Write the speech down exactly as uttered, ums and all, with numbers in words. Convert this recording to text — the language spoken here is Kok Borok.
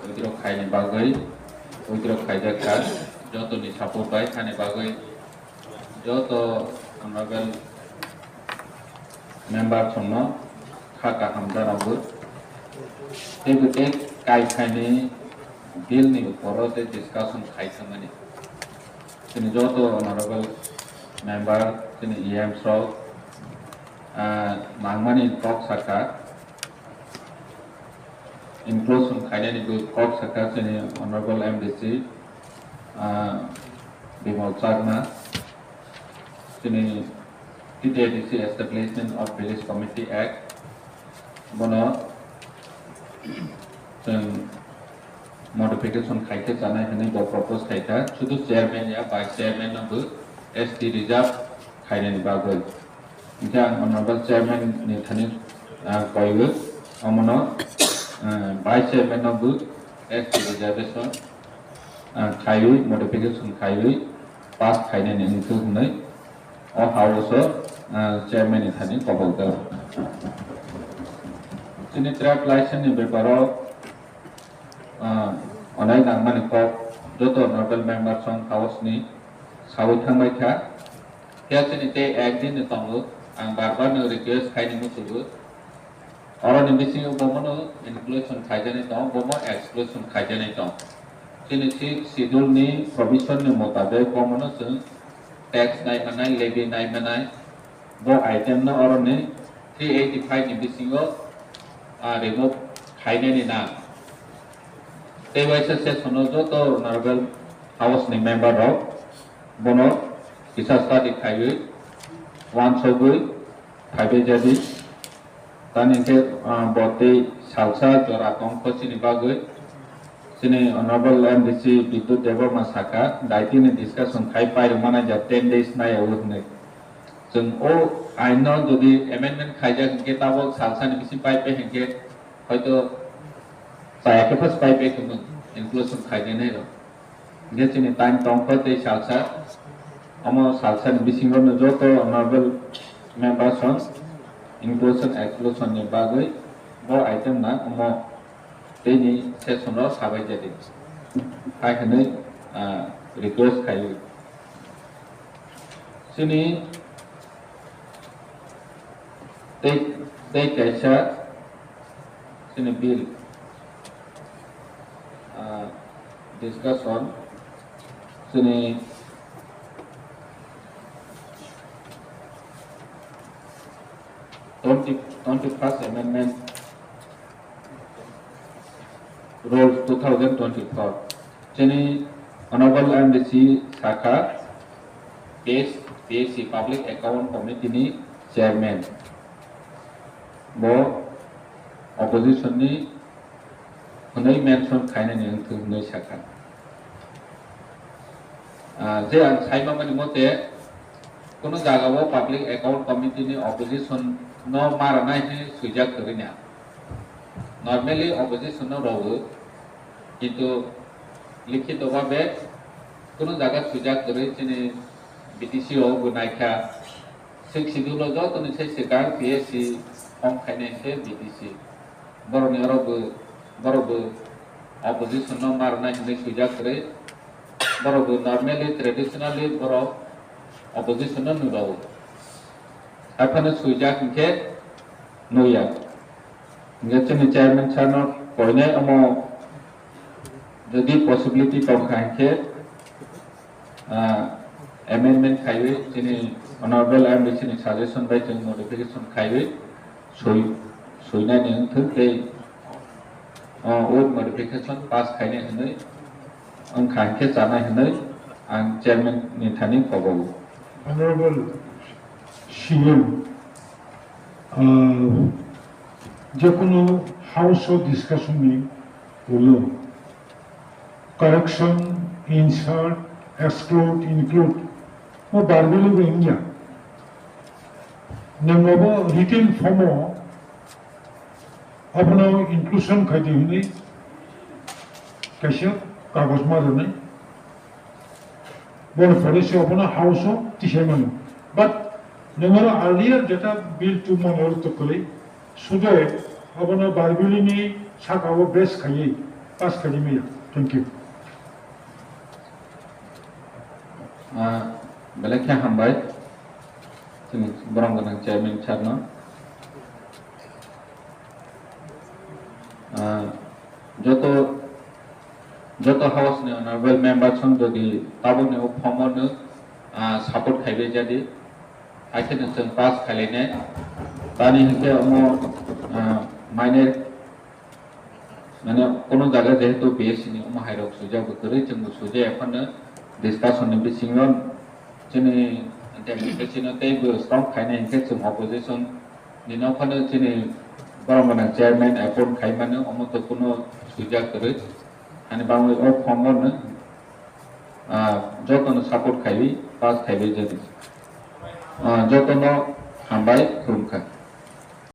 Withdraw khaini bagwi, withdraw khaijak kha, jotoni support bai thani bagwi joto honorable member songno kha kaham janago. Teibo tei kai khaini bill ni uporo tei discussion khai thangmani. Chini joto honorable member, chini E M rok, ah, nangmani kok sakha, inclusion khainani bo kok sakha chini honorable M D C, ah, Bimal Chakma, chini T T A D C Establishment of Village Committee Act, bono chwng modification khai khe chanai hwnwi bo propose khai kha. Sudu chairman ya vice chairman no bo S T reserve khainani bagwi. Hingkhe ang honorable chairman ni thani, ah, koiwi omono, ah, vice chairman no bo S T reservation, ah, khaiwi modification khaiwi pass khainani wngkhe hwnwi o house o, ah, chairman ni thani kobok jao. Chini trade license ni beparo, ah, onai nangmani kok joto honorable member song house ni sawi thangbai kha. Phiya chini tei ek din ni tongo, ang bar bar no request khaini muchugo. Oroni bisingo bomono inclusion khaijani tongo, bomo exclusion khaijani tongo. Chini sixth schedule ni provision ni motabek bomono chwng tax nai manai, levy nai manai, bo item no oroni three eighty five ni bisingo, ah, remove khainani nang. Tei waisa session o joto honorable house ni member rok bono kisa study khaiwi, uansugwi, phaibai jadi. Tani hwnkhe, ah, bo tei salsa jora tongkho chini bagwi. Chini honorable M D C Bidyut Debbarma sakha, daitini discussion khai pairwkmani ja ten days nai o hwnwi. Chwng o aino jodi amendment khaijak hwnkhe tabok salsani bising paipai hwnkhe hoito chaya khe phas paipai thwngmung inclusion khainai rok. Hingkhe chini time tongkho tei salsa, omo salsani bisingo no joto honorable members on inclusion exclusion ni bagwi bo item na omo teini session o sabai jadi. Hai hwnwi, ah, request khai. Chini tei, tei kaisa chini bill, ah, discussion chini twenty, twenty first amendment Rules two thousand twenty-four. Chini Honorable M D C sakha, P S, P S C Public Account Committee ni Chairman. Bo opposition ni hwnwi mention khainani wngthung hwnwi sakha. Ah, je ang saimani mote, kunu jagao Public Account Committee ni opposition no ma rwnai hwnwi swijak kwrwi na. Normally opposition no rwo, kintu likhito bhabe kunu jaga swijak kwrwi chini B T C o bo naikha. Sixth Schedule o jotoni sai swkang P S C form khainai se B T C. Borokni oro bo, borok bo opposition no ma rwnai hwnwi swijak kwrwi. Borok bo normally, traditionally borok opposition no nurao. Haphano swijak hinkhe nuya. Hinkhe chini chairman sir no koinai omo jodi possibility tongkha hinkhe, ah, amendment khaiwi chini honorable M D C ni suggestion bai chwng modification khaiwi soi, soinani wngthok tei, ah, o modification pass khainai hwnwi wngkha hinkhe chanai hwnwi ang chairman ni thani kobogo. Honorable C M, ah, jekunu house o discussion ni ulo correction, insert, exclude, include o verbally bo wngya. Nwng obo written form o abono inclusion khaidi hwnwi kaisa kagoj ma rwnai. Boni pore se abono house o tisai mano. But nwng oro earlier jeta bill tubumani oro to kwrwi, sude abono verbally ni saka o base khaiwi Pass khaidi maya. Thank you. Ah, belai khe hambai. Chini borok gwnang chairman sir no. Ah, joto, joto house ni honorable members rok jodi tabuk ni o form no, ah, support khaibai jadi, hai khe no chwng pass khailainai. Tani hinkhe omo, ah, minor Mane, kono jaga jehetu B S C ni omo hai rok sujak bo kwrwi, chwng bo sujak ya phano discussion ni bisingo chini democracy no tei bo strong khainai hinkhe chwng opposition ni no phano chini borok gwnang chairman appoint khai mano, omo to kono sujak kwrwi. Ani bangwi o form no, ah, joto no support khaiwi pass khaiwi jadi. Ah, joto no hambai khulumkha.